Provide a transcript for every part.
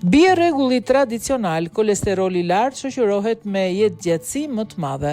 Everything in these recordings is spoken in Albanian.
Bie rregulli tradicional, kolesteroli i lartë shoqërohet me jetëgjatësi më të madhe.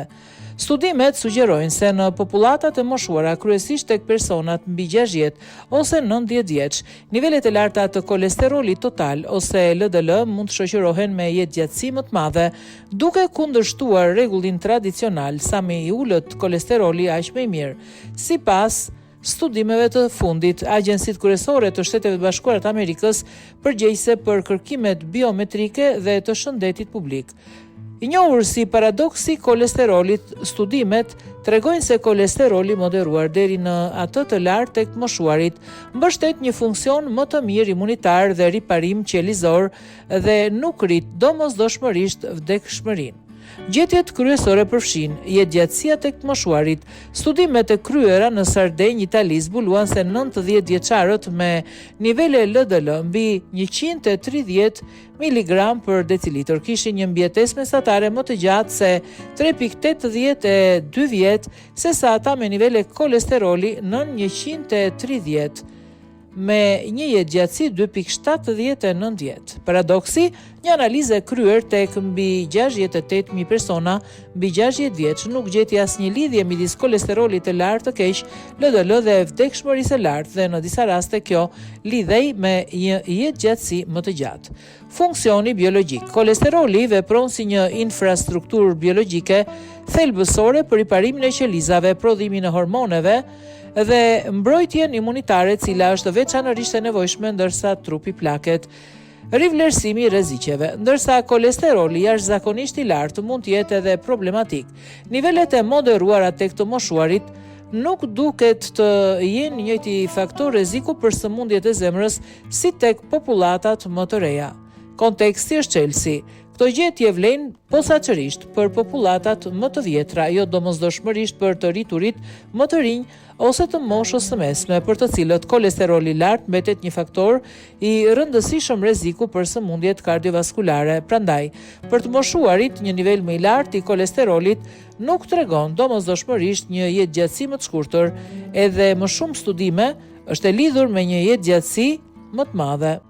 Studimet sugjerojnë se në popullatat e moshuara, kryesisht tek personat mbi 60 ose 90 vjeç, nivelet e larta të kolesterolit total ose LDL mund të shoqërohen me jetëgjatësi më të madhe, duke kundërshtuar rregullin tradicional, sa më i ulët kolesteroli aq më i mirë. Sipas studimeve të fundit, agjencitë kryesore të Shteteve të Bashkuara të Amerikës përgjegjëse për kërkimet biometrike dhe të shëndetit publik. I njohur si paradoksi i kolesterolit, studimet tregojnë se kolesteroli i moderuar deri në atë të lartë tek të moshuarit mbështet një funksion më të mirë imunitar dhe riparim qelizor dhe nuk rrit domosdoshmërisht vdekshmërinë. Gjetjet kryesore përfshijnë jetëgjatësia tek të moshuarit. Studimet e kryera në Sardenjë, Itali zbuluan se 90 vjeçarët me nivele LDL mbi 130 miligram për decilitër kishin një mbijetesë mesatare më të gjatë se 3.82 vjet sesa ata me nivele kolesteroli nën 130 me një jetëgjatësi 2.79 vjet. Paradoksi, një analizë e kryer tek mbi 68.000 persona mbi 60 vjeç nuk gjeti asnjë lidhje midis kolesterolit të lartë të keq, LDL dhe vdekshmërisë së lartë dhe në disa raste kjo lidhej me një jetëgjatësi më të gjatë. Funksioni biologjik. Kolesteroli vepron si një infrastrukturë biologjike thelbësore për riparimin e qelizave, prodhimin e hormoneve dhe mbrojtjen imunitare, e cila është veçanërisht e nevojshme ndërsa trupi plaket. Rivlerësimi i rreziqeve. Ndërsa kolesteroli jashtëzakonisht i lartë mund të jetë edhe problematik, nivelet e moderuara tek të moshuarit nuk duket të jenë i njëjti faktor rreziku për sëmundjet e zemrës si tek popullatat më të reja. Konteksti është çelësi. Këto gjetje vlejnë posaçërisht për popullatat më të vjetra, jo domosdoshmërisht për të rriturit më të rinj ose të moshës së mesme, për të cilët kolesteroli i lartë mbetet një faktor i rëndësishëm rreziku për sëmundjet kardiovaskulare. Prandaj, për të moshuarit, një nivel më i lartë i kolesterolit nuk tregon domosdoshmërisht një jetëgjatësi më të shkurtër. Edhe më shumë studime është e lidhur me një jetëgjatësi më të madhe.